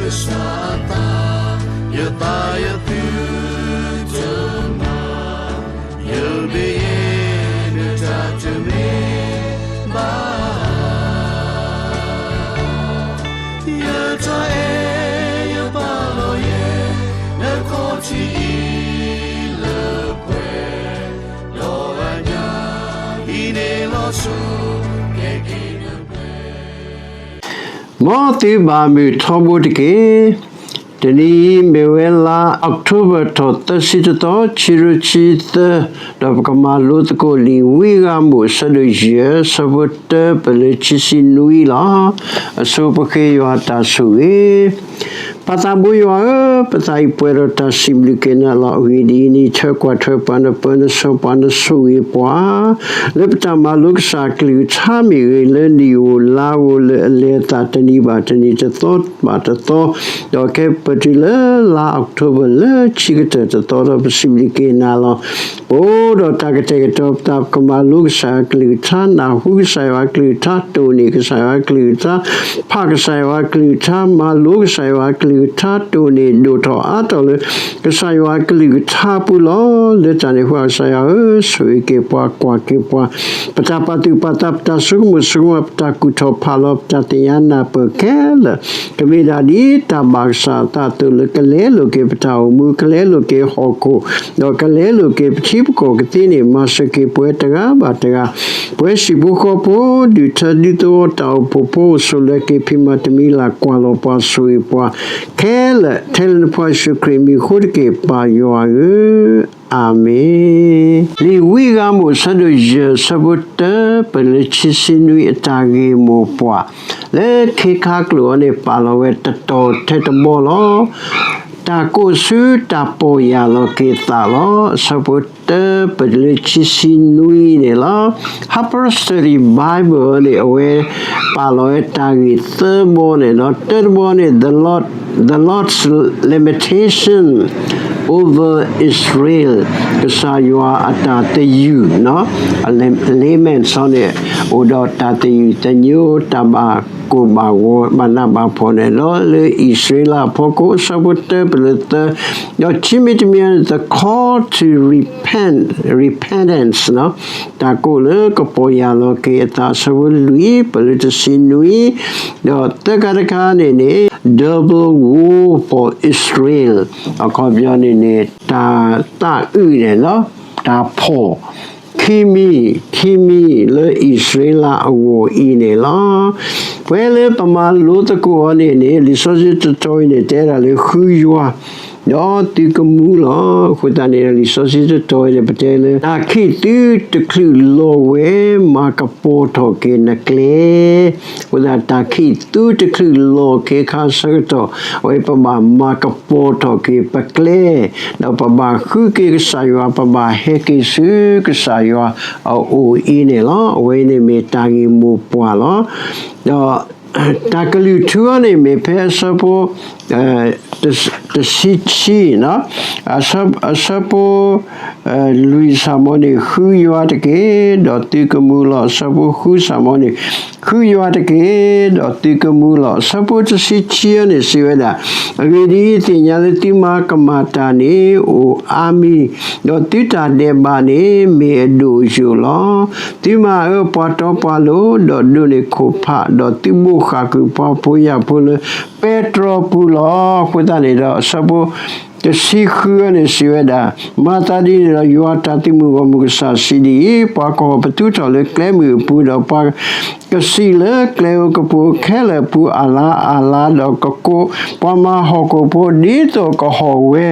ကစၢ်အသး, ယသးယသုတမၤ, ယမ့ၢ်ယဲနတၢ်တမ့ၢ် ဘၣ်, ယတၢ်အဲၣ်ယပာ်လီၤယဲ နခီၣ်ထံးအံၤလၢပှဲၤ, ဒီးအညၣ်အံၤန့ၣ်လီၤဆီ ကဲက့ၤနပှဲၤ မ်သုဘၣ်မုာ်ထီဘိတက့ၢ်. တနံၤအံၤမ့ၢ်ဝဲလါအီးကထိဘၢၣ်ထီၣ်သၢဆံတသီ ခံကထိခံဆံသၢ, ဒီးပကမၤလိသကိးလံာ်ဝံဂၤမိၢ် အဆၢဒိၣ်ယဲၢ် အဆၢဖိတၢပၢၢ်လၢခံဆံနွံလီၤ. အဆိပဃ့ယွၤအတၢ်ဆိၣ်ဂ့ၤ ပၢ်သးဘိယွၤဧၢ, ပသးအံၤပှဲၤဒီးတၢ်စံးဘျုးက့ၤနၤလီၤ. အဂ့ၢ်ဒ်အံၤ, နအံးထွဲကွၢ်ထွဲပှၤ, နပၢနဆှၢပှၤ, နဆိၣ်ဂ့ၤပှၤ လၢပတၢ်မၤလိကစၢ်အကလုၢ်ကထါမ့ၢ်ဂ့ၤ, လၢနံၣ်ဧိၤလါဧိၤလၢအလဲၤအသး တနံၤဘၣ်တနံၤ တသီဘၣ်တသီ, ဒီးကဲပတုၤလၢလါအီးကထိဘၢၣ်လၢခံကတၢၢ်တသီဒီး ပစံးဘျုးက့ၤနၤလီၤ. ပအိၣ်ဒီးတၢ်ကတဲာ်ကတီၤပသး ပကမၤလိကစၢ်ယွၤအကလုၢ်ကထါ, နၢ်ဟူကစၢ်ယွၤအကလုၢ်ကထါ, တိၢ်န့ၢ်ကစၢ်ယွၤအကလုၢ်ကထါ, ဖးကစၢ်ယွၤအကလုၢ်ကထါ, မၤလိကစၢ်ယွၤအကလုၢ်ကထါ, တိၢ်န့ၢ်ဒိၣ်ထီၣ်အါထီၣ်လၢ ကစၢ်ယွၤအကလုၢ်ကထါပူၤလီၤ. လၢတၢ်န့ၣ်အဃိ ကစၢ်ယွၤဧၢ, ဆိၣ်ဂ့ၤက့ၤပှၤ, ကွၢ်က့ၤပှၤ, ပတၢ်ပာ်သူၣ်ပာ်သး, ပတၢ်ဆိကမိၣ်ဆိကမး, ပတၢ်ကူၣ်ထီၣ်ဖးလီၤ, ပတၢ်သ့ၣ်ညါနၢ်ပၢၢ်ခဲလၢာ် ကမ့ၢ်ဒၣ်ဒ်တၢ်ဘၣ်ကစၢ်အသးအသိးလၢ ကလဲလိာ်က့ၤပတၢ်အိၣ်မူ, ကလဲလိာ်က့ၤဟီၣ်ခိၣ်, ဒီးကလဲလိာ်က့ၤပထံပကီၢ်ကသ့န့ၣ်, မၤစၢၤက့ၤပဝဲတဂၤဘၣ်တဂၤ, ပဝဲဟံၣ်ဖိဃီဖိ ဒူၣ်ထၢဒူသဝီ တၢ်အိၣ်ဖှိၣ်ဖိ အိၣ်ဆိးလၢက့ၤဖံးမၤတမံၤလၢ် ကွၢ်လီၤပှၤဆိၣ်ဂ့ၤပှၤခဲလၢာ်, ထဲလၢနဖိယ့ၣ်ၡူးခရံာ်အမံၤအဃိတက့ၢ်, ပၢ်ယွၤဧၢ, အၤမ့ၣ်. လံာ်ဝံဂၤမိၢ် အဆၢဒိၣ်ယဲၢ် အဆၢဖိတၢပၢၢ်လၢခံဆံနွံ အတၢ်ဂ့ၢ်မိၢ်ပှၢ် လၢခ့ခါကျိာ်အံၤန့ၣ် ပာ်လီၤဝဲတတီၤထဲတဘီလီၤ. တၢ်ကိးဆူတၢ်ပီၢ်ယၢ်လီၤက့ၤအသးလီၤ. အဆၢဖိတၢပၢၢ်လၢခံဆံနွံန့ၣ်လီၤ. Harper's Study Bible န့ၣ် အဝဲပာ်လီၤဝဲတၢ်ဂ့ၢ်သၢဘီန့ၣ်လီၤ. တၢတဘီန့ၣ် the Lord, the Lord's lamentation over Israel, ကစၢ်ယွၤအတၢ်သယုၢ်, lament န့ၣ် အိၣ်ဒီးတၢ်သယုၢ်သညိ တၢ်ဘၣ်ကိၢ်ဘၣ်ဂီၤ ဘၣ်နးဘၣ်ဖှီၣ်န့ၣ်လီၤ လၢအံၣ်စရ့လးအဖီခိၣ် အဆၢဖိတၢပၢၢ်လၢသၢ, ဒီးခံမံၤတမံၤန့ၣ် the call to repent, repentance န့ၣ် တၢ်ကိးလၢကပီၢ်ယၢ်လီၤက့ၤအသး အဆၢဖိလွံၢ် ပၢၢ်လၢတဆံနွံ, ဒီးသၢခါတခါန့ၣ်န့ၣ် double woe for Israel အခီပညီန့ၣ်န့ၣ် တၢ်သးအုးန့ၣ်လီၤ, တၢ်ဖှီၣ် ခံမံၤ, ခံမံၤလၢအံၣ်စရ့လးအဂီၢ်အံၤန့ၣ်လီၤ. ပဝဲလၢပမၤလိသကိးအီၤန့ၣ်န့ၣ် လံာ်စီဆှံတတီၤအံၤန့ၣ် တဲဒၣ်လၢဃုယွၤ ဒီးသုကမူလီၤ. အဃိသတးန့ၣ် လံာ်စီဆှံတတီၤအံၤန့ၣ် ပတဲလၢ တၢ်ခံးသူတချုးလီၤဝဲ မၤကပီၤထီၣ်က့ၤနကျဲ အဃိသတး တၢ်ခံးသူတချုးလီၤက့ၤအခါဆၢကတီၢ် အဝဲပဘၣ်မၤကပီၤထီၣ်က့ၤပကျဲ, ဒီးပဘၣ်ဃုက့ၤကစၢ်ယွၤ, ပဘၣ်ဟဲက့ၤဆူကစၢ်ယွၤအအိၣ်အံၤန့ၣ်လီၤ. အဝဲန့ၣ်မ့ၢ်တၢ်ဂ့ၢ်မိၢ်ပှၢ်လီၤ. ဒီးတၢ်ကလုၢ်ထူအီၤန့ၣ် မ့ၢ်ဖဲအဆၢဖိ တဆံခံ, အဆၢဖိ လွံၢ်စၢ်မီန့ၣ် ဃုယွၤတက့ၢ်, ဒီးသုကမူလီၤ. အဆၢဖိဃုစၢ်မီန့ၣ် ဃုယွၤတက့ၢ်, ဒီးသုကမူလီၤ. အဆၢဖိတဆံခံအံၤန့ၣ် စံးဝဲဒၣ်, အဂ့ၢ်ဒ်အံၤ, သ့ၣ်ညါလၢသုမၤကမၣ်တၢ်န့ၣ် အိၣ်အါမံၤ, ဒီးသုတၢ်ဒဲးဘးန့ၣ် မ့ၢ်အဒိၣ်အယိာ်လီၤ. သုမၤအၢပှၤတီပှၤလိၤ, ဒီးဒိးန့ၢ်ခိၣ်ဖး, ဒီးသုဘိးဃၣ်ကွံာ်ပှၤဖိယာ်ဖိလၢ ပဲတြီပူၤလီၤ. အဃိသတးန့ၣ်ဒီး အဆၢဖိတဆံဃုအံၤန့ၣ် စံးဝဲဒၣ်, မၤသးဒ်န့ၣ်ဒီး ယွၤတၢ်သုးမုၢ်ဂီၢ်မုၢ်ကစၢ်စံးဒ်အံၤ, ပှၤကဟီၣ်ပသူထီၣ်လၢကျဲမုၢ်အပူၤ, ဒီးပှၤကစံးလၢကျဲဧိၤကပူၤဧိၤခဲလၢာ်အပူၤ အလါအလါ, ဒီးကကိးပှၤမၤဟီၣ်ခိၣ်ဖိ ဒ်သိးကဟီၣ်ဝဲ,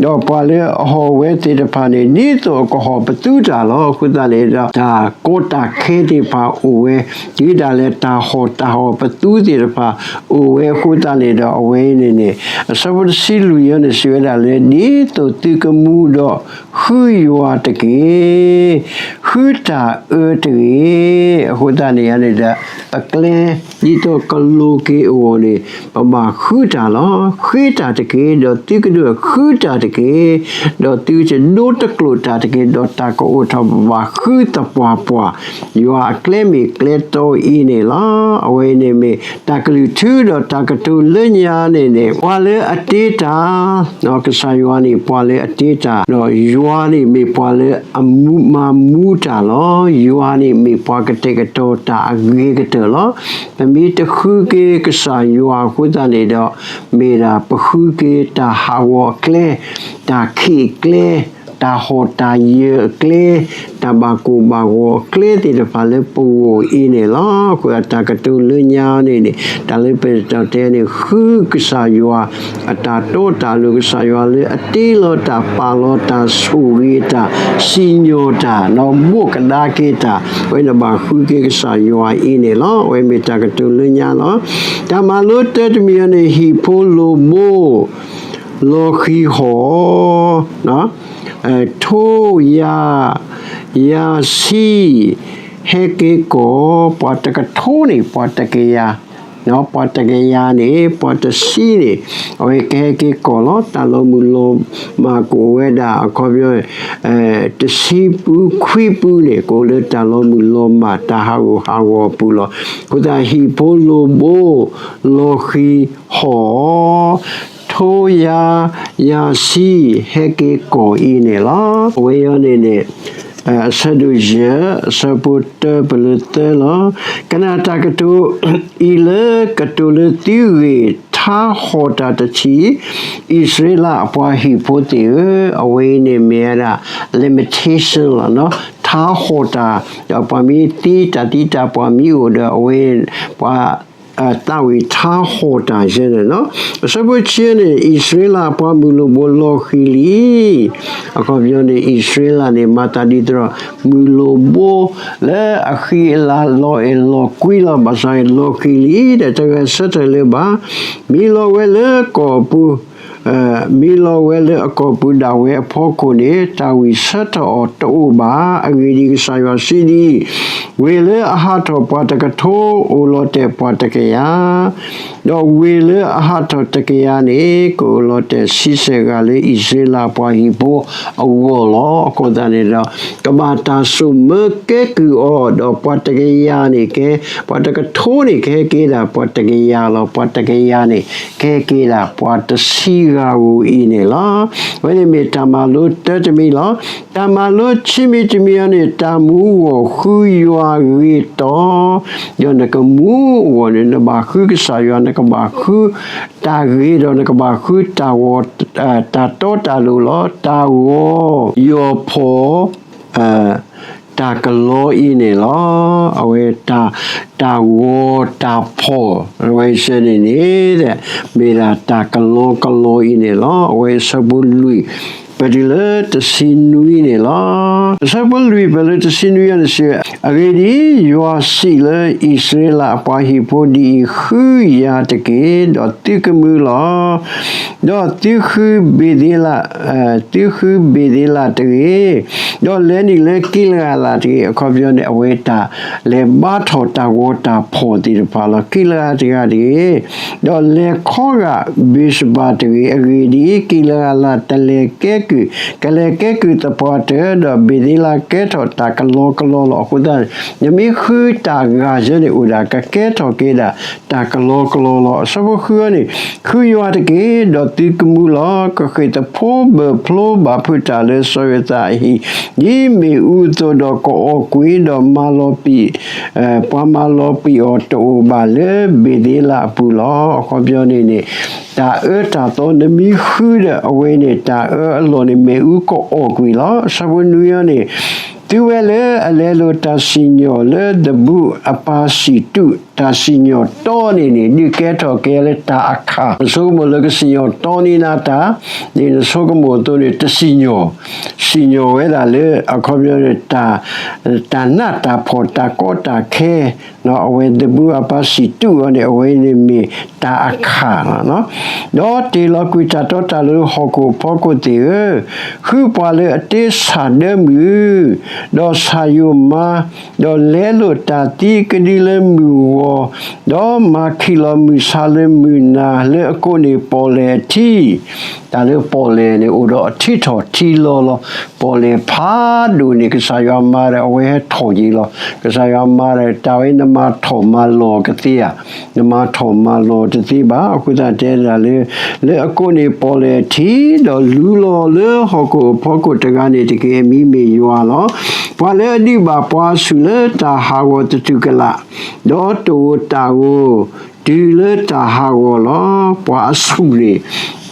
ဒီးပှၤလၢအဟီၣ်ဝဲသ့ၣ်တဖၣ်န့ၣ် ဒ်သိးအကဟီၣ်ပသူတၢ်လီၤ. အဃိသတးန့ၣ်ဒီး တၢ်ကီတၢ်ခဲသ့ၣ်တဖၣ်အိၣ်ဝဲ, တုၤဒၣ်လဲာ်တၢ်ဟီၣ်တၢ်ဟီၣ်ပသူသ့ၣ်တဖၣ်အိၣ်ဝဲအဃိသတးန့ၣ်ဒီး အဝဲအံၤန့ၣ်န့ၣ် အဆၢဖိတဆံလွံၢ်အံၤန့ၣ် စံးဝဲဒၣ်လၢ ဒ်သိးသုကမူဒီး ဃုယွၤတက့ၢ်, ဃုတၢ်အၢတဂ့ၤ. အဃိသတးန့ၣ်န့ၣ် ဒီးပကျဲဒ်သိးကလိၤက့ၤအဂီၢ်န့ၣ် ပဘၣ်ဃုတၢ်လီၤ. ဃ့တၢ်တက့ၢ်, ဒီးသုကဒုးဃုတၢ်တက့ၢ်, ဒီးသုကဒိတကျိာ်တၢ်တက့ၢ်, ဒီးတၢ်ကအိၣ်ထီၣ်ဘၣ်ဃုသပှၢ်ပှၢ်, ယွၤအကျဲမ့ၢ်ကျဲတီအံၤန့ၣ်လီၤ. အဝဲန့ၣ်မ့ၢ်တၢ်ကလုၢ်ထူ ဒီးတၢ်ကတိၤလၢညါန့ၣ်န့ၣ် ပှၤလၢအတ့တၢ် ကစၢ်ယွၤန့ၣ်ပှၤလၢအတ့တၢ်, ဒီးယွၤန့ၣ်မ့ၢ်ပှၤလၢအမၤမူတၢ်လီၤ. ယွၤန့ၣ်မ့ၢ်ပှၤကတဲာ်ကတီၤတၢ်အဂ့ၤကတၢၢ်လီၤ. ပမ့ၢ်တဃုက့ၤကစၢ်ယွၤအဃိသတးန့ၣ်ဒီး မ့ၢ်ဒၣ်ပဃုက့ၤတၢ်ဟးဂီၤအကျဲ, တၢ်ခံးအကျဲ, တၢ်ဟီၣ်တၢ်ယၢၤအကျဲ, တၢ်ဘၣ်ကိၢ်ဘၣ်ဂီၤအကျဲသ့ၣ်တဖၣ်လၢပဂီၢ်အံၤန့ၣ်လီၤ. အဃိတၢ်ကတိၤလၢညါန့ၣ်န့ၣ် တၢ်လၢပတဲန့ၣ် ဃုကစၢ်ယွၤ အတၢ်တီတၢ်လိၤ ကစၢ်ယွၤလၢအတ့လီၤတၢ် ပာ်လီၤတၢ် ဆိၣ်ဂ့ၤတၢ် စံၣ်ညီၣ်တၢ် ဒီးဘိးကဒါက့ၤတၢ်, အဝဲန့ၣ်ဘၣ်ဃုက့ၤကစၢ်ယွၤအံၤန့ၣ်လီၤ. အဝဲမ့ၢ်တၢ်ကတိၤလၢညါလီၤ. တၢ်မၤလိတၢတမံၤအံၤန့ၣ် ဟံၣ်ဖိလိာ်ဘိ လီၤဃံၤဟီၣ် ထိယၤ, ယၤဆံ, ဟဲက့ၤကီၢ်, ပှၤတကထိန့ၣ် ပှၤတကယၤ, ပှၤတကယၤန့ၣ် ပှၤတဆံန့ၣ် အဝဲကဟဲက့ၤကီၢ်လီၤ. တၢ်လီၤမုၢ်လီၤမၢ်ကအိၣ်ဝဲဒၣ် အခီပညီ တဆံပူၤခွံပူၤန့ၣ် ကအိၣ်လၢတၢ်လီၤမုၢ်လီၤမၢ် တၢ်ဟးဂူာ်ဟးဂီၤအပူၤလီၤ. အဃိသတး ဟံၣ်ဖိလိာ်ဘိ လီၤဃံၤဟီၣ် ထိယၤ, ယၤဆံ, ဟဲက့ၤကီၢ်အံၤန့ၣ်လီၤ. အဝဲအံၤန့ၣ်န့ၣ် အဆၢဒိၣ်ယဲၢ် အဆၢဖိတၢပလၢသၢလီၤ. ကနၣ်တၢ်ကတိၤအံၤလၢကတိၤလၢသုဂ့ၢ် ထါဟီၣ်တၢ်တထံၣ်, အံၣ်စရ့လးအပှၤဟံၣ်ဖိသ့ၣ်ဧၢ, အဝဲအံၤန့ၣ်မ့ၢ်ဝဲဒၣ် limitation လီၤ. ထါဟီၣ်တၢ်, ဒီးပှၤမ့ၢ်သံ တၢ်သံတၢ်ပှၢ်မ့ၢ်အိၣ်ဒီး အဝဲပှၤ သးဝံၣ်ထါဟီၣ်တၢ်ယဲန့ၣ်လီၤ. အဆၢဖိဆံန့ၣ် အံၣ်စရ့လးအပှၤမုၢ်လိာ်ဘိလီၤဃံၤလံ. အခီပညီန့ၣ် အံၣ်စရ့လးန့ၣ် မၤသးဒ်သိးဒီး မုၢ်လိာ်ဘိ လၢအဃံအလၤလီၤအဲၣ်လီၤကွံလီၤ. ဘၣ်ဆၣ်လီၤဃံၤလံ ဒီးတဂဲၤဆၢထၢၣ်လၢၤဘၣ်. မ့ၢ်လီၤဝဲလၢကီၢ်ပူၤ မ့ၢ်လီၤဝဲလၢအကီၢ်ပူၤဒၣ်ဝဲအဖီခိၣ်န့ၣ် တၢ်ဝံၣ်ဆၢထၢၣ်အီၤတအိၣ်ဘၣ်. အဂ့ၢ်ဒ်အံၤ, ကစၢ်ယွၤစံးဒ်အံၤ, ဝ့ၢ်လၢအဟးထီၣ်ပှၤတကထိ အိၣ်လီၤတဲာ်ပှၤတကယၤ, ဒီးဝ့ၢ်လၢအဟးထီၣ်တကယၤန့ၣ် ကအိၣ်လီၤတဲာ်ဆံဆဲၣ်ဂၤလၢအံၣ်စရ့လးပှၤဟံၣ်ဖိအဂီၢ်လီၤ. အဃိသတးန့ၣ်ဒီး ကဘၣ်တၢ်စိာ်မၢကဲကုၢ်အီၤ, ဒီးပှၤတကယၤန့ၣ်ကဲ, ပှၤတကထိန့ၣ်ကဟဲက့ၤဒၣ်ပှၤတကယၤလီၤ. ပှၤတကယၤန့ၣ် ကဟဲက့ၤဒၣ်ပှၤတဆံဂၤဧိၤအံၤန့ၣ်လီၤ. အဝဲန့ၣ်မ့ၢ်တၢ်မၤလိတၢတမံၤလီၤ. တၢ်မၤလိခံမံၤတမံၤအံၤန့ၣ် တၢ်မူဂီၢ်ဃုယွၤဂ့ၤတီ, ဒီးနကမူအဂီၢ်န့ၣ် နဘၣ်ဃုကစၢ်ယွၤ, နကဘၣ်ဃုတၢ်ဂ့ၤဒီး နကဘၣ်ဃုတၢ်ဂီၤ, တၢ်တီတၢ်လိၤလီၤ. တၢ်ဂီၤယီၤဖီၣ် တၢ်ကလီအံၤန့ၣ်လီၤ. အဝဲ တၢ်ဂီၤတၢ်ဖီၣ် အဝဲစဲန့ၣ်န့ၣ် မ့ၢ်ဒၣ်တၢ်ကလီကလီအံၤန့ၣ်လီၤ. အဝဲအဆၢဖိလွံၢ် ပတုၤလၢတဆံနွံန့ၣ်လီၤ. အဆၢဖိလွံၢ် ပတုၤလၢတဆံနွံအံၤန့ၣ်စံး, အဂ့ၢ်ဒ်အံၤ, ယွၤစံးလၢအံၣ်စရ့လးအပှၤဟံၣ်ဖိဒ်အံၤ, ဃုယၤတက့ၢ်, ဒီးသုကမူလီၤ. ဒီးသုဃုဘ့ၤသ့လး, သုဃုဘ့ၤသ့လးတဂ့ၤ, ဒီးလဲၤနုာ်လၢကံလဂၤလးတဂ့ၤ. အခီပညီန့ၣ် အဝဲတၢ်လဲၤဘါထီၣ်တၢ်ဂီၤတၢ်ဖီၣ်သ့ၣ်တဖၣ်လီၤ. ကံလဂၤတဂၤတဂ့ၤ, ဒီးလဲၤခီဂာ်ဘ့ၣ်ၡဘၣ်တဂ့ၤ. အဂ့ၢ်ဒ်အံၤ, ကံလဂၤလးတလဲၤကဲကုၢ်, ကလဲၤကဲကုၢ်သပှၢ်တၢၢ်, ဒီးဘ့ၤသ့လးကဲထီၣ်တၢ်ကလီကလီလီၤ. အဃိသတး နမ့ၢ်ဃုတၢ်ဂၤယဲန့ၣ်အိၣ်ဒၣ် ကကဲထီၣ်က့ၤဒၣ် တၢ်ကလီကလီလီၤ. အဆၢဖိဃုန့ၣ်, ဃုယွၤတက့ၢ်, ဒီးသုကမူလီၤ. ကဃ့ၢ်သဖှိဘၢၣ်ဖျိဘၣ်ဖုးတၢ်လၢစီၤယိၤသးအဟံၣ်, ဒ်မ့ၣ်အူအသိးဒီး ကအီၣ်ကွံာ်ဒီးမၤလီၤပံာ်, ပှၤမၤလီၤပံာ်အီၤတအိၣ်ဘၣ်လၢဘ့ၤသ့လးအပူၤလီၤ. အခီပညီန့ၣ်န့ၣ် တၢ်အၢတၢ်သီနမ့ၢ်ဃုဒီး အဝဲန့ၣ် တၢ်အၢအလီၢ်န့ၣ် မ့ၣ်အူကအီၣ်ကွံာ်လီၤ. အဆၢဖိနွံန့ၣ်, သုဝဲလၢအလဲလိာ်တၢ်စံၣ်ညီၣ်လၢသဘူးအပၢ်စံၣ်တူး တၢ်စံၣ်ညီၣ်တီန့ၣ်န့ၣ် ဒုးကဲထီၣ်က့ၤလၢတၢ်အခၣ်. နဆိကမိၣ်လၢကစံၣ်ညီၣ်တီန့ၢ်နၤတၢ်န့ၣ် နဆိကမိၣ်အသိးန့ၣ် တစံၣ်ညီၣ်, စံၣ်ညီၣ်ဝဲဒၣ်လၢ အခီပညီန့ၣ် တၢ်နးတၢ်ဖှီၣ် တၢ်ကီတၢ်ခဲ အဝဲသဘုၣ်အပၢ်စံၣ်တူၣ်အီၤန့ၣ် အဝဲန့ၣ်မ့ၢ်တၢ်အခၣ်လီၤ. ဒီးတ့ၢ်လီၤကွံာ်တၢ်တီတၢ်လိၤ ဟီၣ်ခိၣ်အဖီခိၣ်သ့ၣ်ဧၢ, ဃုပှၤလၢအတ့ဆၣ်ဒၢမုၢ် ဒီးဆၣ်ယိၣ်မါ, ဒီးလဲလိာ်တၢ်သံကဒုလၢမုၢ်ဂီၤ, ဒီးမၤခံးလီၤမုၢ်ဆါလၢမုၢ်နၤ လၢအကိးန့ၣ်ပီၣ်လဲၣ်အထံ တၢ်လၢပီၣ်လဲၣ်န့ၣ် အိၣ်ဒီးအထံထီၣ်ထံလီၤလီၤ. ပီၣ်လဲၣ်ဖးဒိၣ်န့ၣ် ကစၢ်ယွၤမၤဒီး အဝဲဟဲထီၣ်က့ၤလီၤ. ကစၢ်ယွၤမၤဒီး တၢ်ဝဲနမၤထီၣ်မၤလီၤကသ့ဧါ, နမၤထီၣ်မၤလီၤတသ့ဘၣ်. အဃိသတးတဲဒၣ်လၢ လၢအကိးန့ၣ်ပီၣ်လဲၣ်ထံ, ဒီးလူလီၤလၢဟီၣ်ခိၣ်အဖီခိၣ်တဂၤန့ၣ်တက့ၢ်. အမံၤမ့ၢ်ယွၤလီၤ. ပှၤလၢအဒုးဘၣ်ပှၤအဆူၣ်လၢတၢ်ဟးဂီၤတတူၢ်ကလာ်, ဒီးတအိၣ်တၢ်ဂီၤ တုၤလၢတၢ်ဟးဂီၤလီၤ. ပှၤအဆူၣ်န့ၣ်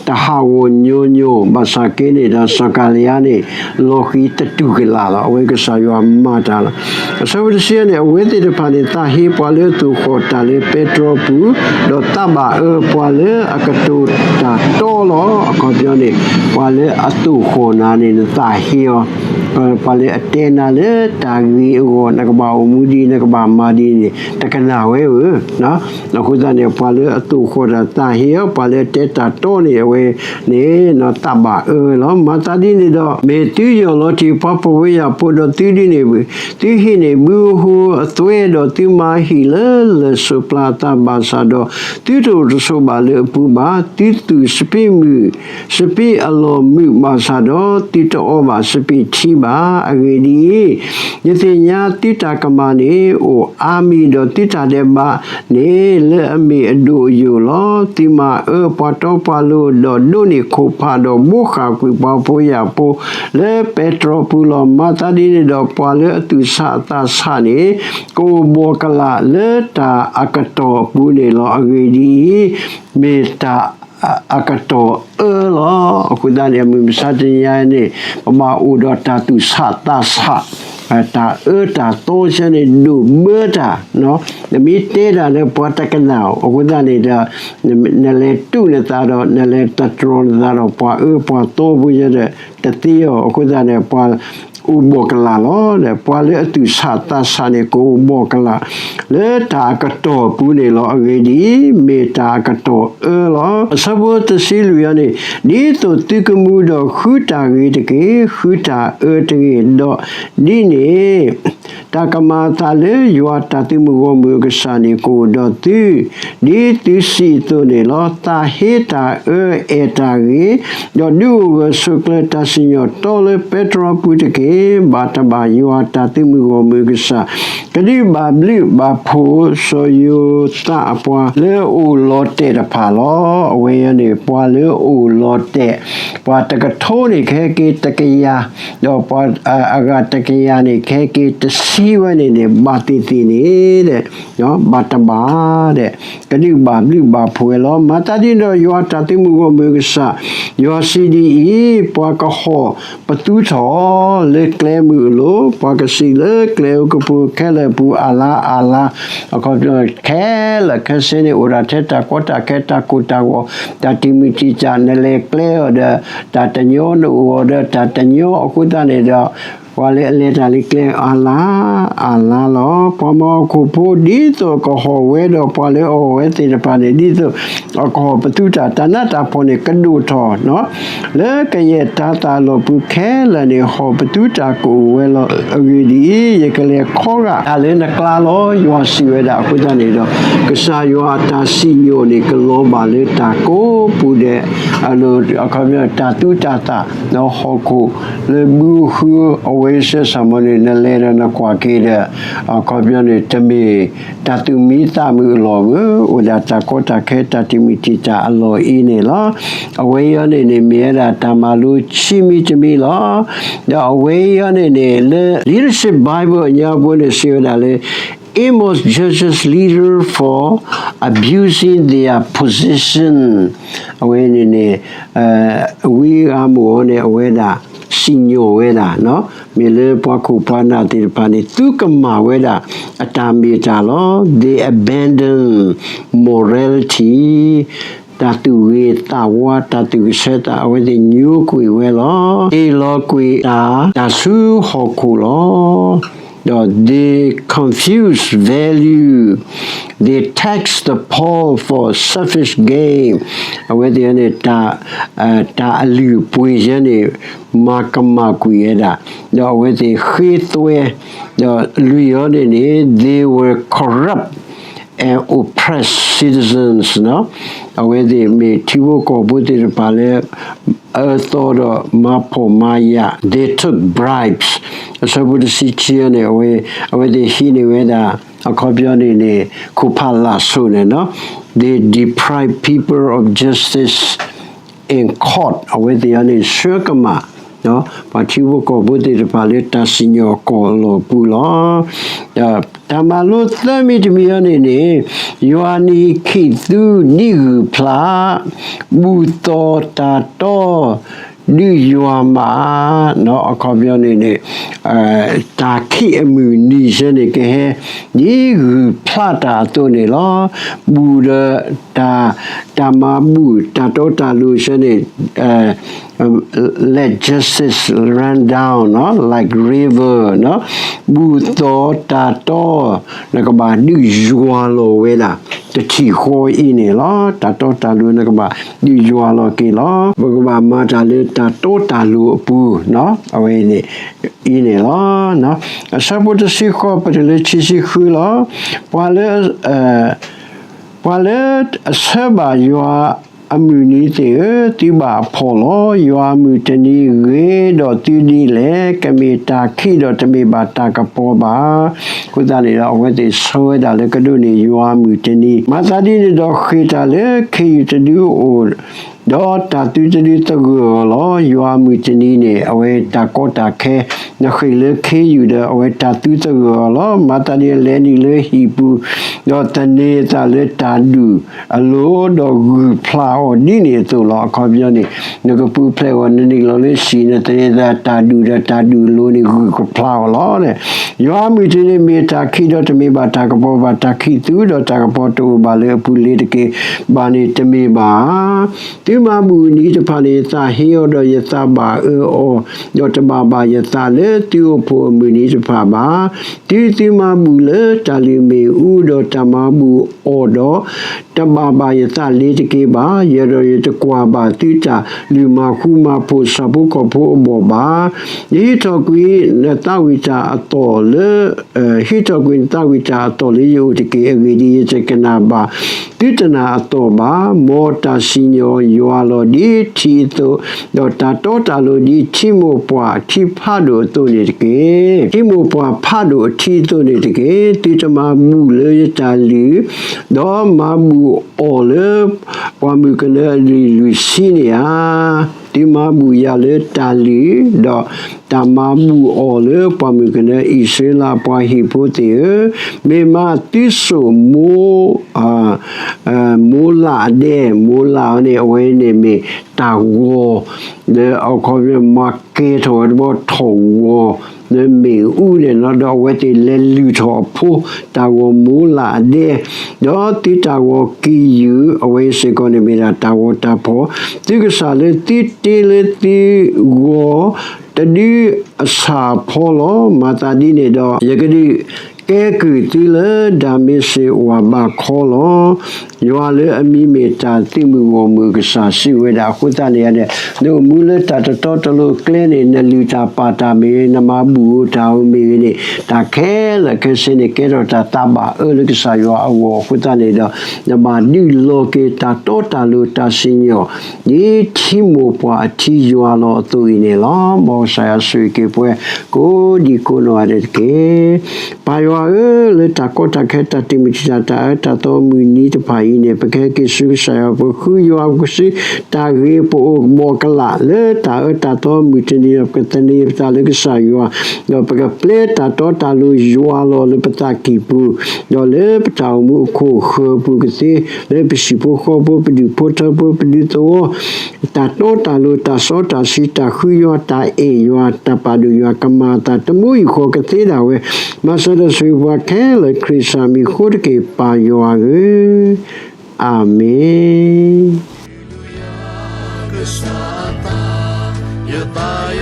တဟးဂီၤညီညီ, ဘၣ်ဆၣ်က့န့ၣ်ဒီး စီၤကၤလံယါန့ၣ် လီၤဃံၤတတူၢ်ကလာ်လီၤ. အဝဲကစၢ်ယွၤမၤတၢ်လီၤ. အဆၢဖိတဆံန့ၣ် အဝဲသ့ၣ်တဖၣ်န့ၣ် သးဟ့ပှၤလၢအသိၣ်ဃီၣ်တၢ်လၢပဲတြီပူၤ, ဒီးသးဘၣ်အၢပှၤလၢအကတိၤတၢ်တီလီၤ. အခီပညီန့ၣ် ပှၤလၢအသိၣ်ဃီၣ်နၤန့ၣ် နသးဟ့အီၤ, ပှၤလၢအတဲနၤလၢတၢ်ဂ့ၤအဂီၢ် နကဘၣ်အိၣ်မူဒ်အံၤ နကဘၣ်မၤဒ်အံၤန့ၣ် တကနၣ်ဝဲဧၢ. အဃိသတးန့ၣ် ပှၤလၢအသိၣ်ဃီၣ်တၢ်သးဟ့အီၤ, ပှၤလၢအတဲတၢ်တီန့ၣ် အဝဲန့ၣ် သးဘၣ်အၢလီၤ. မၤသးဒ်န့ၣ်ဒီး မ့ၢ်သုယီၢ်လီၤတ့ၢ်ပှၤဖှီၣ်ဖိယာ်ဖိဒီးသုဒ်န့ၣ်, သုဟံးန့ၢ်ဘုအဃိအသွဲ, ဒီးသုမၤဟံၣ်လၢလၢၢ်စိးပျၢ်အသးဘၣ်ဆၣ်ဒီး သုတအိၣ်တဆိးဘၣ်လၢအပူၤဘၣ်. သုသူၣ်စပံးမုၢ် စပံးအလီၢ်မုာ်ဘၣ်ဆၣ်ဒီး သုတအီဘၣ်စပံးထံဘၣ်. အဂ့ၢ်ဒ်အံၤ, ယသ့ၣ်ညါသုတၢ်ကမၣ်န့ၣ် အိၣ်အါမံၤဒီး သုတၢ်ဒဲးဘးန့ၣ် လၢအမ့ၢ်အဒိၣ်အယိာ်လီၤ. သုမၤအၢပှၤတီပှၤလိၤ ဒီးဒိးန့ၢ်ခိၣ်ဖး ဒီးဘိးဃၣ်ကွံာ်ပှၤဖှီၣ်ဖိယာ်ဖိ လၢပဲတြီပူၤလီၤ. မၤသးဒ်န့ၣ်ဒီး ပှၤလၢအသူၣ်ဆးအသးဆးန့ၣ် ကအိၣ်ဘှီၣ်ကလာ်လၢတၢ်အကတီၢ်အပူၤန့ၣ်လီၤ. အဂ့ၢ်ဒ်အံၤ, မ့ၢ်တၢ် အကတီၢ်အၢလီၤ. အဃိသတးန့ၣ် မုၢ်မဆါတနံၤအံၤန့ၣ် ပဘၣ်အိၣ်ဒီးတၢ်သူၣ်ဆးသးဆး, တၢ်အၢတၢ်သီဆၢန့ၣ် ဒိၣ်ဘၢတၢ်, နမ့ၢ်တဲတၢ်လၢပှၤတကနၣ်ဧိၤ, အဃိသတးန့ၣ်ဒီး နလဲၤတူၢ်နသးဒီး နလဲၤသတြီၤနသးဒီး ပှၤအၢပှၤသီဖိဆၢဒီး တသ့အီၤ. အဃိသတးန့ၣ် ပှၤအိၣ်ဘှီၣ်ကလာ်လီၤ. ပှၤလၢအသူၣ်ဆးသးဆးန့ၣ် ကအိၣ်ဘှီၣ်ကလာ် လၢတၢ်အကတီၢ်အပူၤန့ၣ်လီၤ. အဂ့ၢ်ဒ်အံၤ, မ့ၢ်တၢ်အကတီၢ်အၢလီၤ. အဆၢဖိတဆံလွံၢ်အံၤန့ၣ်, ဒ်သိးသုကမူဒီး ဃုတၢ်ဂ့ၤတက့ၢ်, ဃုတၢ်အၢတဂ့ၤ, ဒီးဒ်န့ၣ် တၢ်ကမၤအသးလၢယွၤတၢ်သုးမုၢ်ဂီၢ်မုၢ်အကစၢ်န့ၣ် ကအိၣ်ဒီးသု, ဒ်သုစံးအသိးန့ၣ်လီၤ. သးဟ့တၢ်အၢအဲၣ်တၢ်ဂ့ၤ, ဒီးဒုးအိၣ်ဂၢၢ်ဆိးကျၢၤတၢ်စံၣ်ညီၣ်တီလၢပဲတြီပူၤတက့ၢ်. ဘၣ်တဘၣ်ယွၤတၢ်သုးမုၢ်ဂီၢ်မုၢ်အကစၢ်, ကဒုးဘၣ်ဘျုးဘၣ်ဖှိၣ်စီၤယိၤသးအပှၤလၢအအိၣ်လီၤတဲာ်တဖၣ်လီၤ. အဝဲအံၤန့ၣ် ပှၤလၢအအိၣ်လီၤတဲာ်, ပှၤတကထိန့ၣ် ကဟဲက့ၤတကယၤ, ဒီးပှၤအဂၤတကယၤန့ၣ် ကဟဲက့ၤတဆံဝဲန့ၣ်န့ၣ် ဘၣ်သ့ၣ်သ့ၣ်န့ၣ် ဘၣ်တဘၣ်ဒီး ကဒုးဘၣ်ဘျုးဘၣ်ဖှိၣ်ဝဲလီၤ. မၤသးဒ်န့ၣ်ဒီး ယွၤတၢ်သုးမုၢ်ဂီၢ်မုၢ်အကစၢ်, ယွၤစံးဒ်အံၤ, ပှၤကဟီၣ်ပသူထီၣ် လၢကျဲမုၢ်အလိၤ, ပှၤကစံးလၢကျဲဧိၤကပူၤခဲလၢာ်အပူၤ အလါအလါ, အခီပညီခဲလၢာ်ခဲဆ့န့ၣ် အိၣ်ဒၣ်ထဲတၢ်ကီတၢ်ခဲ တၢ်ကိၢ်တၢ်ဂီၤ, တၢ်တံာ်မုၢ်တံာ်တာ်, နလဲၤကျဲအီၤဒီး တၢ်တညီ, နအိၣ်အီၤဒီး တၢ်တညီ, အဃိသတးန့ၣ်ဒီး ပှၤလၢအလဲၤတၢ်လၢကျဲအလါအလါလီၤ. ပှၤမၤဟီၣ်ခိၣ်ဖိ ဒ်သိးအကဟီၣ်ဝဲဒီး ပှၤလၢအအီၣ်ဝဲသ့ၣ်တဖၣ်န့ၣ် ဒ်သိးအကဟီၣ်ပသူတၢ်, တၢ်နးတၢ်ဖှီၣ်န့ၣ် ကဒိၣ်ထီၣ် လၢကယဲၢ်တၤသၣ်အလီၢ်ပူၤခဲလၢာ်န့ၣ် ဟီၣ်ပသူတၢ်ကအိၣ်ဝဲလီၤ. အဂ့ၢ်ဒ်အံၤ, ယကလဲၤခီဂာ်တၢ်လၢနကျါလီၤ. ယွၤစံးဝဲဒၣ်. အဃိသတးန့ၣ်ဒီး ကစၢ်ယွၤအတၢ်စံၣ်ညီၣ်န့ၣ် ကလီၤဘၣ်လၢတၢ်ကိးပူၤဒဲး, အခီပညီ တၢ်သူတၢ်သၣ်, ဟီၣ်ခိၣ်လၢဘုဃုအဝဲစဲးစၢ်မီၤန့ၣ် နလဲၤဒီးနကွၢ်က့ၤဒီး အခီပညီန့ၣ် တမ့ၢ်တၢ်သူၣ်မံသးမုာ်အလီၢ်ဘၣ်, အိၣ်ဒၣ်တၢ်ကီတၢ်ခဲ တၢ်တံာ်မုၢ်တံာ်တာ်အလီၢ်အံၤန့ၣ်လီၤ. အဝဲအံၤန့ၣ်န့ၣ် မ့ၢ်ဝဲဒၣ်တၢ်မၤလိခံမံၤတမံၤလီၤ. ဒီးအဝဲအံၤန့ၣ်န့ၣ် လၢ Leadership Bible အညါပူၤန့ၣ် စံးဝဲဒၣ်လၢ Amos judges leader for abusing their position. အဝဲန့ၣ်န့ၣ် ဝံအၤမိၣ်န့ၣ် အဝဲဒၣ် စံၣ်ညီၣ်ဝဲဒၣ်, မ့ၢ်လၢပှၤခိၣ်ပှၤနၢ်သ့ၣ်တဖၣ်န့ၣ် သုကမၣ်ဝဲဒၣ်အတၢ်မ့ၢ်တၢ်လီၤ. They abandon morality, တၢ်သူၣ်ဂ့ၤသးဝါ, တၢ်သူၣ်ကဆၢသး, အဝဲသ့ၣ်ညိကွံာ်ဝဲလီၤ. တ့လီၤကွံာ်တၢ်, တၢ်ဆူဟီၣ်ခိၣ်လီၤ. ဒီး they confuse value, they tax the poor for selfish gain, အဝဲသ့ၣ်န့ၣ် တၢ်အလုၢ်အပှ့ၤယဲန့ၣ် မၤကမၣ်ကွံာ်ဝဲဒၣ်, ဒီးအဝဲသ့ၣ်ဃ့သွဲ, ဒီးလွံၢ်အီၤန့ၣ်န့ၣ် they will corrupt and oppress citizens, အဝဲသ့ၣ်မ့ၢ်ထံဖိကီၢ်ဖိသ့ၣ်တဖၣ်လၢ အၢသီဒီးမၤဖှီၣ်မၤယာ်, they took bribes, အဆၢဖိတဆံခံန့ၣ် အဝဲသ့ၣ်ဟံးန့ၢ်ဝဲဒၣ် အခီပညီန့ၣ်န့ၣ် ခိၣ်ဖးလာ်ဆိၣ်န့ၣ်, they deprive people of justice in court, အဝဲသ့ၣ်အန့ၣ် ဆှၢကမၣ် ပှၤထံဖိကီၢ်ဖိသ့ၣ်တဖၣ်လၢတၢ်စံၣ်ညီၣ်ကွီၢ်လီၤပူၤလီၤ. တၢ်မၤလိသၢမံၤတမံၤအံၤန့ၣ်န့ၣ်, ယွၤနံၤခံးသူဒ်ဂုၢ်ဖျး, ဘူၣ်သီၣ်တၢ်တီဒ်ယွၤမၤ, အခီပညီန့ၣ်န့ၣ် တၢ်ခံးအမုၢ်နံၤဆၢန့ၣ် ကဟဲဒ်ဂုၢ်ဖျးတၢ်အသိးန့ၣ်လီၤ. ဘူၣ်ဒီး တၢ်မၤဘူၣ်တၢ်တီတၢ်လိၤဆၢန့ၣ် let justice run down like river, ဘူၣ်သီၣ်တၢ်တီ နကဘၣ်ဒုးယွၤလီၤဝဲဒၣ် တထံၣ်ဃီအံၤန့ၣ်လီၤ. တၢ်တီတၢ်လိၤနကဘၣ်ဒုးယွၤလီၤက့ၤလီၤ. ပကဘၣ်မၤတၢ်လၢတၢ်တီတၢ်လိၤအပူၤ အဝဲန့ၣ် အံၤန့ၣ်လီၤ. အဆၢဖိတဆံဃိး ပတုၤလၢခံဆံဃုလီၤ. ပှၤလၢ ပှၤလၢအဆၢဘၣ်ယွၤအမုၢ်နံၤသ့ၣ်ဧၢ, သုဘၣ်ဖှီၣ်လီၤ. ယွၤအမုၢ်တနံၤဂ့ၤဒီးသုဒ်လဲၣ်, ကမ့ၢ်တၢ်ခံးဒီးတမ့ၢ်ဘၣ်တၢ်ကပီၤဘၣ်. အဃိသတးန့ၣ်ဒီး အဝဲသ့ၣ်ဆၢဝဲဒၣ်လၢကဒိးန့ၢ်ယွၤအမုၢ်တနံၤ, မၤသးဒ်န့ၣ်ဒီး ဃ့ၢ်တၢ်လၢခ့ယုၢ်တဒုအအိၣ် ဒီးတၢ်သုတဒုသဂၢၢ်အီၤလီၤ. ယွၤအမုၢ်တနံၤန့ၣ် အဝဲတၢ်ကီတၢ်ခဲ နဃ့ၢ်လၢခ့ယုၢ်ဒီး အဝဲတၢ်သုသဂၢၢ်အီၤလီၤ. မၤသးဒ်လဲၤနုာ်လၢဟံၣ်ပူၤ, ဒီးသန့ၤအသးလၢတၢ်ဒူၣ်အလိၤ, ဒီးဂုၢ်ဖျးအီၤဒ်န့ၣ်အသိးလီၤ. အခီပညီန့ၣ် နကပူၤဖျဲးအဂီၢ် နနုာ်လီၤလၢဟံၣ် နသန့ၤအသးတၢ်ဒူၣ်ဒီးတၢ်ဒူၣ်အလိၤန့ၣ် ဂုၢ်ကဖျးအီၤလီၤ. ယွၤအမုၢ်တနံၤမ့ၢ်တၢ်ခံးဒီးတမ့ၢ်ဘၣ်တၢ်ကပီၤဘၣ်, တၢ်ခံးသူဒီးတၢ်ကပီၤတအိၣ်ဘၣ်လၢအပူၤလ့ၤတက့ၢ်ဘၣ်န့ၣ်တမ့ၢ်ဘၣ်ဧါ. သုမၤဘူၣ်အနံၤတဖၣ်န့ၣ် ယသးဟ့အီၤဒီးယသးဘၣ်အၢအီၤ, ဒီးတဘၣ်ဘၣ်ယသးလၢသုအိၣ်ဖှိၣ်အမုၢ်နံၤတဖၣ်ဘၣ်. တုၤသုမၤဘူၣ်လၢတၢ်လုၢ်မ့ၣ်အူဒီးတၢ်မၤဘူၣ်အီၤဒီး တဘၣ်ဘၣ်ယသးလ့ၤတက့ၢ်ဘၣ်. ယဲဒီးယတကွၢ်ဘၣ်သုတၢ်လုၢ်မၤဃူမၤဖိးဆၣ်ဖိကီၢ်ဖိအဘီၣ်ဘၣ်. ယဟံးထီၣ်ကွံာ်နသးဝံၣ်တၢ်အသီၣ်လၢ ဟံးထီၣ်ကွံာ်နသးဝံၣ်တၢ်အသီၣ်လၢယအိၣ်တက့ၢ်. အဂ့ၢ်ဒ်အံၤ, ယတကနၣ်ဘၣ်သုတနၢ်အသီၣ်ဘၣ်. မ်တၢ်စံၣ်ညီၣ်ယွၤလီၤဒ်ထံအသိး, ဒီးတၢ်တီတၢ်လိၤဒ်ထံမိၢ်ပှၢ်အထံဖးဒိၣ်အသိးန့ၣ်တက့ၢ်. ထံမိၢ်ပှၢ်ဖးဒိၣ်အထံအသိးန့ၣ်တက့ၢ်. သုတမၤဘူၣ်လၢယတၢ်လုၢ်, ဒီးမၤဘူၣ်အီၤလၢ ပှၢ်မုၢ်ကနၢအလုၢ်လွံၢ်ဆံန့ၣ်ဧါ. သုမၤဘူၣ်ယၤလၢတၢ်လုၢ်, ဒီးတၢ်မၤဘူၣ်အီၤလၢပှၢ်မုၢ်ကနၢ အံၣ်စရ့လးပှၤဟံၣ်ဖိသ့ၣ်ဧၢ, မ့ၢ်မးသုစိာ်မိၢ် မိၢ်လၢ်အဒဲ, မိၢ်လၢ်အန့ၣ် အဝဲန့ၣ်မ့ၢ်တၢ်ဂီၤ, ဒီးအခီပညီမၤကဲထီၣ်ဝဲတဘျီထီၣ်ဂီၤ လၢမ့ၣ်အူန့ၣ်လီၤ. ဒီးအဝဲသ့ၣ်လဲၤလုၢ်ထီၣ်အဖိ တၢ်ဂီၤမိၢ်လၢ်အဒဲ, ဒီးသုတၢ်ဂီၤကံၢ်ယုၢ် အဝဲစ့ၢ်ကီးန့ၣ်မ့ၢ်ဒၣ်တၢ်ဂီၤတၢ်ဖီၣ်, သုကစၢ်လၢသုတ့လၢသုဂီၤ တဒုအဆၣ်ဖီလီၤ. မၤသးဒ်န့ၣ်ဒီး ယကဒုးကဲကုၢ်သုလၢဒၤမ့းစ့းဝၢ်ဘးခီလီၤ. ယွၤလၢအမံၤမ့ၢ်တၢ်သုးမုၢ်ဂီၢ်မုၢ်အကစၢ်စံးဝဲဒၣ်. အဃိသတးန့ၣ်န့ၣ် နအိၣ်မူလၢတၢ်တတီတလိၤအကျဲန့ၣ် နလုၢ်တၢ်ပာ်တၢ်မ့ၢ်ဂ့ၤ, နမၤဘူၣ်ဧိၤတၢ်ဧိၤမ့ၢ်ဂ့ၤန့ၣ် တၢ်ခဲလၢာ်ခဲဆ့န့ၣ် ကဲထီၣ်တၢ်သးဘၣ်အၢလၢကစၢ်ယွၤအဂီၢ်. အဃိသတးန့ၣ်ဒီး နဘၣ်ဒုးလီၤက့ၤတၢ်တီတၢ်လိၤတၢ်စံၣ်ညီၣ် ဒ်ထံမိၢ်ပှၢ်အထံယွၤလီၤအသိးအံၤန့ၣ်လီၤ. မ်ကစၢ်ယွၤဆိၣ်ဂ့ၤက့ၤပှၤကိးဒံကိးနီၢ်ဂၤဒဲးတက့ၢ်. ပၢ်ယွၤ ယွၤဧၢ, လၢတၢ်ကီတၢ်ခဲ တၢ်တံာ်မုၢ်တံာ်တာ် တၢ်အၢတၢ်သီမုၢ်နံၤတဖၣ်အံၤန့ၣ် ပကဟဲက့ၤဆူကစၢ်ယွၤ ပဃုယွၤပကစု တၢ်ဂ့ၤပအိၣ်ဘီၣ်ကလာ် လၢတၢ်အၢတၢ်သီမုၢ်တနံၤ ဒီးပကသန့ၤပသးလၢကစၢ်ယွၤ, ဒီးပကပျဲတၢ်တီတၢ်လိၤယွၤလီၤလၢပသးကံၢ်ပူၤ, ဒီးလၢပတၢ်အိၣ်မူအခိၣ်ဃၢၤပူၤကသ့, လၢပဟံၣ်ဖိဃီဖိ ပဒူၣ်ဖိထၢဖိ ပဒူသဝီ တၢ်တီတၢ်လိၤ တၢ်စီတၢ်ဆှံ တၢ်ဃုယွၤ တၢ်အဲၣ်ယွၤ တၢ်ပာ်ဒိၣ်ယွၤ ကမၤအသး တမူအံၤဃီကသ့ဒၣ်ဝဲ, မၤစၢၤဒီးဆိၣ်ဂ့ၤပှၤခဲလၢာ် ခရံာ်စၢ်မံၤအဃိတက့ၢ် ပၢ်ယွၤဧၢ, အၤမ့ၣ်. ယသးယ